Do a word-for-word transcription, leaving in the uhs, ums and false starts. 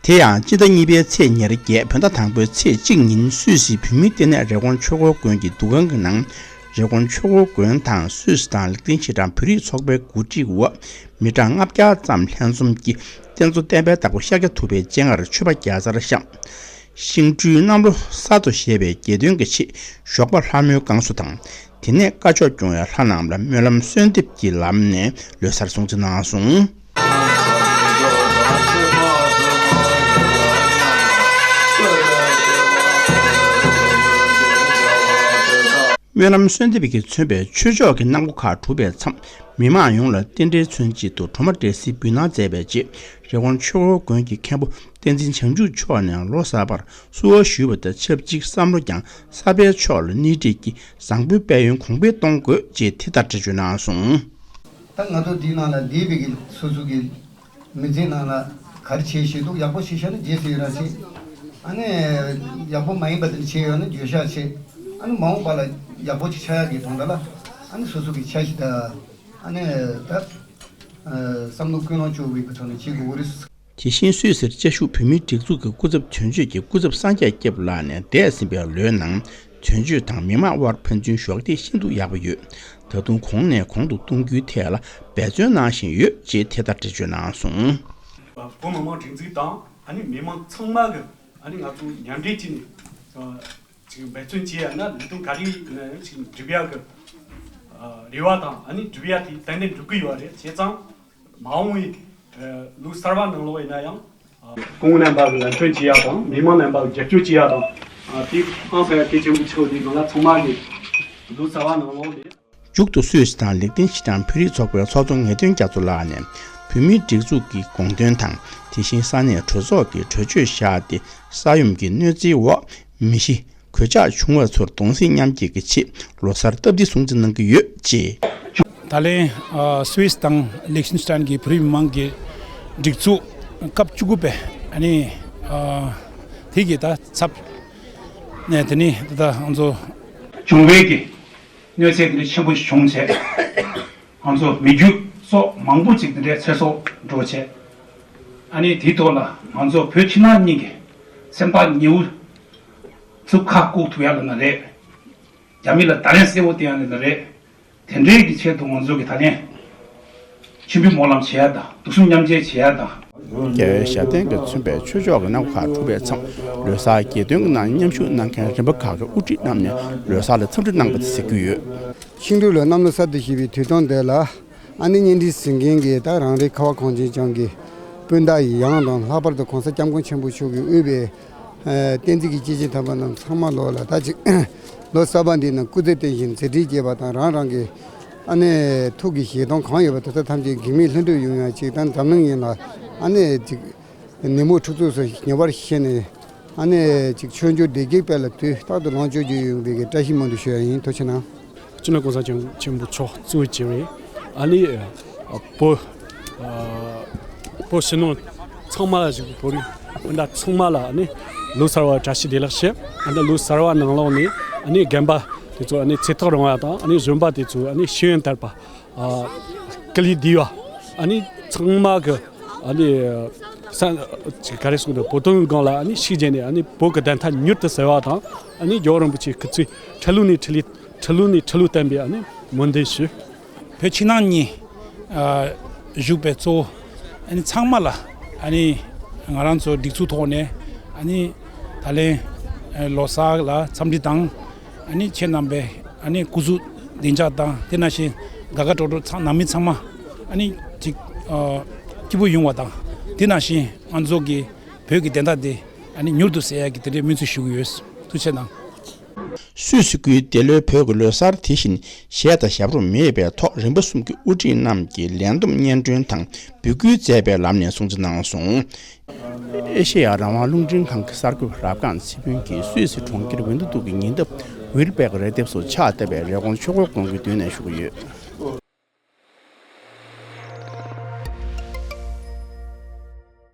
དེ་ཡང་སྤྱི་ཟླ་གཉིས་པའི་ཚེས་ཉེར་བརྒྱད་བོད་ཟླ་དང་པོའི་ཚེས་གཅིག་ཉིན་སུད་སི་བོད་མིའི་ལྟེ་གནས་རི་ཀོན་ཆོས་འཁོར་དགོན་གྱི་འདུ་ཁང་གི་ནང་། རི་ཀོན་ཆོས་འཁོར་དགོན་དང་སུད་སི་དང་ལིག་ཏེན་ཤི་ཊན་བོད་རིགས་ཚོགས་པའི་གོ་སྒྲིག་འོག་མི་གྲངས་ལྔ་བརྒྱ་ཙམ་ལྷན་འཛོམས་ཀྱིས་རྟེན་གཙོ་བསྟན་པའི་བདག་པོ་ཤཱཀྱ་ཐུབ་པའི་སྤྱན་སྔར་མཆོད་པ་བརྒྱ་རྩར་བཤམས། ཤིང་སྦྲུལ་གནམ་ལོ་གསར་དུ་བཞད་པའི་རྒྱལ་སྟོན་གྱི་ཆེད་ཞོགས་པ་ལྷ་མོའི་བསྐང་གསོ་དང་། དེ་ནས་བཀའ་ཆོས་སྐྱོང་བའི་ལྷ་རྣམས་ལ་སྨོན་ལམ་གསོལ་འདེབས་ཀྱི་ལམ་ནས་ལོ་གསར་སྲུང་བརྩི་གནང་སོང་། སྨོན་ལམ་གསོལ་འདེབས་ཀྱིས་མཚོན་པའི་ཆོས་ཕྱོགས་ཀྱི་གནང་སྒོ་ཁག་གྲུབ་པའི་མཚམས། མི་མང་ཡོངས་ལ་རྟེན་འབྲེལ་མཚོན་ཆེད་དུ་གྲོ་མ་འབྲས་སིལ་འབུལ་གནང་མཛད་པའི་རྗེས། རི་ཀོན་ཆོས་འཁོར་དགོན་གྱི་མཁན་པོ་བསྟན་འཛིན་བྱང་ཆུབ་མཆོག་ནས་ལོ་གསར་པར་བསུ་བ་ཞུས་པ་དང་ཆབས་ཅིག་བསམ་བློ་ཀྱང་གསར་པའི་ཕྱོགས་ལ་སྣེ་ཁྲིད་ཀྱིས་བཟང་པོའི་དཔལ་ཡོན་གོང་འཕེལ་གཏོང་དགོས་ཅེས་དེ་ལྟར་འགྲེལ་བརྗོད་གནང་སོང་། ད་ང་ཚོ་འདིའི་ནང་ལ་འདས་པའི་གི་སོ་སོ་གི་མི་ཚེའི་ནང་ལ་ག་རེ་བྱས་ཤེས་འདུག་ཡག་པོ་ཤེས་ཤེས་ན་རྗེས་སུ་ཡི་རང་བྱེད། ཨ་ནི་ཡག་པོ་མ་ཡིན་པ་དེ་འདྲ་བྱས་ཡོད་ན་འགྱོད་བཤགས་བྱེད། ཨ་ནི་མ་འོངས་པ་ལ་ཡག་པོ་ཅིག་ཆགས་ཡག་གི་དོན་དག་ལ་ཨ་ནི་སོ་སོ་གི་འཆར་གཞི་དང་ཨ་ནི་ད་བསམ་བློ་ཀུན་སློང་བཅོལ་བའི་གི་ཐོག་ནས་བྱེད་དགོས་ཀྱི་རེད། དེ་བཞིན་སུད་སིར་བཅའ་བཞུགས་བོད་མིའི་སྒྲིག་འཛུགས་ཀྱི་སྐུ་ཚབ་དོན་གཅོད་ཀྱི་སྐུ་ཚབ་སངས་རྒྱས་སྐྱབས་ལགས་ནས་འདས་ཟིན་པའི་ལོའི་ནང་དོན་གཅོད་དང་མི་མང་དབར་ཕན་ཚུན་གཞོགས་འདེགས་ཤིན་ཏུ་ཡག་པོ་ཡོད། ད་དུང་གོང་ནས་གོང་དུ་གཏོང་རྒྱུའི་ཐད་ལ་འབད་བརྩོན་གནང་བཞིན་ཡོད་ཅེས་དེ་ལྟར་འགྲེལ་བརྗོད་གནང་སོང་། བོད་མི་མང་སྒྲིག་འཛུགས་དང་ཨ་ནི་མི་མང་ཚང་མ་གི་ཨ་ནི་ང་ཚོ་མཉམ་འབྲེལ་བྱས་ནས་ཅིག་འབད་བརྩོན་བྱས་ཡ་ན་ལས་དོན་ག་རེ་ཡིན་ན་ཡང་ཅིག་འགྲུབ་ཡ་གི་རེ་བ་དང་ཨ་ནི་འགྲུབ་ཡ་དེ་ཏན་ཏན་འགྲུབ་གི་ཡོད་རེད། བྱས་ཙང་མ་འོངས་པའི་ལོ་གསར་བ་ནང་ལོགས་ཡིན་ན་ཡང་སྐུ་ངོ་རྣམ་པ་གི་ལམ་སྟོན་བྱེད་ཡ་དང་མི་མང་རྣམ་པ་གི་རྒྱབ་སྐྱོར་བྱེད་ཡ་དང་དེ་ཨང་ས་ཡ་གལ་ཆེན་པོ་ཆགས་དེ་གང་ལ་ཚང་མ་གི་ལོ་གསར་བ་ནང་ལོགས་ལས། མཇུག་ཏུ་སུད་སི་དང་ལིག་ཏེན་ཤི་ཊན་བོད་རིགས་ཚོགས་པའི་ཚོགས་གཙོ་ངེས་དོན་རྒྱ་མཚོ་ལགས་ནས་བོད་མིའི་སྒྲིག་འཛུགས་ཀྱི་དགོངས་དོན་དང་དེ་བཞིན་ས་གནས་གྲོས་ཚོགས་ཀྱི་གྲོས་ཆོད་བཞག་སྟེ་ས་ཡོམ་གྱི་གནོད་འཚེའི་འོག་མི་ཤི་གོད་ཆག་བྱུང་བ་ཚོར་གདུང་སེམས་མཉམ་སྐྱེད་ཀྱི་ཆེད་ལོ་གསར་སྟབས་བདེ་སྲུང་བརྩི་གནང་གི་ཡོད་ཅེས། ད་ལན་ཨ་སུད་སི་དང་ལིག་ཏེན་ཤི་ཊན་གྱི་བོད་རིགས་མི་མང་གི་སྒྲིག་འཛུགས་སྐབས་བཅུ་དགུ་པའི་ཨ་ནི་ཨ་དེ་གི་ད་ཚབ་ནས་དེ་ནི་ད་ང་ཚོ་བྱུང་བའི་གི་གནོད་འཚེ་དེ་འདྲ་ཆེན་པོ་ཞིག་བྱུང་བྱས། ང་ཚོ་མི་རྒྱུ་སོགས་མང་པོ་ཅིག་དེ་འདྲའི་ཚེ་སྲོག་འགྲོ་བྱས། ཨ་ནི་དེའི་ཐོག་ལ་ང་ཚོ་བོད་ཕྱི་ནང་གཉིས་ཀྱི་སེམས་ཐག་ཉེ་བོ་ཚུགས་ཁ་བཀུག་ཐུབ་ཡ་ལ་ན་རེད། རྒྱ་མི་ལ་ད་རེས་གསལ་བོ་བསྟན་ཡ་ལ་ན་རེད། དེ་འདྲའི་གི་ཆེད་དུ་ང་ཚོ་གི་ད་ལན་མཆོད་འབུལ་སྨོན་ལམ་བྱེད་ཡ་དང་དུག་གསུམ་མཉམ་སྦྱར་བྱེད་ཡ་དང་། རྒྱལ་བའི་ཞབས་བརྟན་གྱིས་མཚོན་པའི་ཆོས་ཕྱོགས་ཀྱི་གནང་སྒོ་ཁག་གྲུབ་པའི་མཚམས། ལོ་གསར་གྱི་དོན་གྱི་ནང་མཉམ་ཞུགས་གནང་མཁན་རིམ་པ་ཁག་གི་དབུ་ཁྲིད་རྣམས་ནས་ལོ་གསར་ལ་འཚམས་འདྲི་གནང་བ་དེ་གཟིགས་ཀྱི་ཡོད། ཤིང་འབྲུག་ལོ་གནམ་ལོ་གསར་དུ་བཞད་པའི་དུས་སྟོན་དེ་ལ་ཨ་ནི་བརྙན་འཕྲིན་གཟིགས་མཁན་གྱི་ད་རང་རེའི་ཁ་བ་གངས་ཅན་ལྗོངས་ཀྱི་སྤུན་ཟླ་ཡི་ཡང་དང་ལྷག་པར་དུ་ྋགོང་ས་ྋསྐྱབས་མགོན་ཆེན་པོ་མཆོག་གིས་དབུས་པའི་ཨ་བསྟན་འཛིན་གྱི་སྐྱེས་ཆེན་དམ་པ་རྣམས་ཚང་མ་ལོ་ལ་ད་ཅིག་ལོ་གསར་པ་འདིའི་ནང་སྐུ་ཚེ་བརྟན་ཞིང་མཛད་འཕྲིན་རྒྱས་པ་དང་རང་རང་གི་ཨ་ནི་ཐུགས་ཀྱི་བཞེད་དོན་གང་ཡོད་པ་དེ་དག་ཐམས་ཅད་གེགས་མེད་ལྷུན་གྲུབ་ཡོང་ཡ་ཅིག་དང་འཛམ་གླིང་ཡིན་ལ་ཨ་ནི་ཅིག་ནད་མུག་འཁྲུག་རྩོད་སོགས་ཉེ་བར་ཞི་ནས་ཨ་ནི་ཅིག་ཆོས་འབྱོར་བདེ་སྐྱིད་དཔལ་ལ་དུས་རྟག་ཏུ་ལོངས་སྤྱོད་རྒྱུ་ཡོང་བའི་གི་བཀྲ་ཤིས་སྨོན་འདུན་ཞུ་ཡ་ཡིན། ཐུགས་རྗེ་གནང་། སྤྱི་ནོར་གོང་ས་སྐྱབས་མགོན་ཆེན་པོ་མཆོག་གཙོས་བྱས་པའི་ཨ་ནི་བོད་བོད་ཕྱི་ནང་ཚང་མ་ལ་ཞིག་བོད་རིགས་སྤུན་ཟླ་ཚང་མ་ལ་ཨ་ནི་ལོ་གསར་བ་བཀྲ་ཤིས་བདེ་ལེགས་ཞུ། ཨ་ནི་ལོ་གསར་བ་ནང་ལོགས་ནས་ཨ་ནི་རྒན་པ་དེ་ཚོ་ཨ་ནི་ཚེ་ཐག་རིང་བ་དང་ཨ་ནི་གཞོན་པ་དེ་ཚོ་ཨ་ནི་ཤེས་ཡོན་དར་བ། སྐུ་ལུས་བདེ་བ། ཨ་ནི་ཚང་མ་གི་ཨ་ནི་ས་ཅིག་ག་རེ་གསུངས་འདུག་བོད་དོན་སྒང་ལ་ཨ་ནི་ཤུགས་བརྒྱབ་ནས་ཨ་ནི་བོད་ཀྱི་བདེན་མཐའ་མྱུར་དུ་གསལ་བ་དང་ཨ་ནི་རྒྱལ་བ་རིན་པོ་ཆེའི་སྐུ་ཚེ་ཁྲི་ལོ་ནས་ཁྲི་ལོ་ཁྲི་ལོ་ནས་ཁྲི་ལོ་བརྟན་པའི་ཨ་ནི་སྨོན་འདུན་ཞུ། བོད་ཕྱི་ནང་གཉིས་ཨ་བཞུགས་པའི་གཙོ་བོ་ཨ་ནི་ཚང་མ་ལ་ཨ་ནི་ང་རང་ཚོ་སྒྲིག་འཛུགས་ཐོག་ནས་ཨ་ནི་ད་ལན་ཨ་ལོ་གསར་ལ་འཚམས་འདྲི་དང་། ཨ་ནི་ཁྱེད་རྣམ་པའི་ཨ་ནི་སྐུ་གཟུགས་བདེ་འཇགས་དང་དེ་ནང་བཞིན་དགའ་དགའ་སྤྲོ་སྤྲོ་ཚང་ནང་མི་ཚང་མ་ཨ་ནི་ཅིག་ཨ་སྐྱིད་པོ་ཡོང་བ་དང་དེ་ནང་བཞིན་ང་ཚོ་གི་བོད་ཀྱི་བདེན་མཐའ་དེ་ཨ་ནི་མྱུར་དུ་གསལ་ཡག་གི་དེ་འདྲའི་སྨོན་ཚིག་ཞུ་གི་ཡོད། ཐུགས་རྗེ་གནང་། སུད་སི་ཁུལ་འདི་ལོའི་བོད་ཀྱི་ལོ་གསར་དེ་བཞིན་གཞས་དང་ཞབས་བྲོ་མེད་པའི་ཐོག་རིམ་པ་གསུམ་གྱི་དབུ་ཁྲིད་རྣམས་ཀྱིས་ལས་བསྡོམས་སྙན་སྒྲོན་དང་འབོད་སྐུལ་མཛད་པའི་ལམ་ནས་སྲུང་བརྩི་གནང་སོང་། ཨེ་ཤེ་ཡ་རང་དབང་རླུང་འཕྲིན་ཁང་གི་གསར་འགོད་པ་རབ་སྒང་ཚེ་ཕུན་གྱིས་སུད་སི་གྲོང་ཁྱེར་ཝིན་ཏུ་ཏུག་གི་ཉེ་འདབས་ཝིལ་པེག་རི་ལྡེབས་སུ་ཕྱག་བཏབ་པའི་རི་ཀོན་ཆོས་འཁོར་དགོན་གྱི་མདུན་ནས་ཞུ་གི་ཡོད།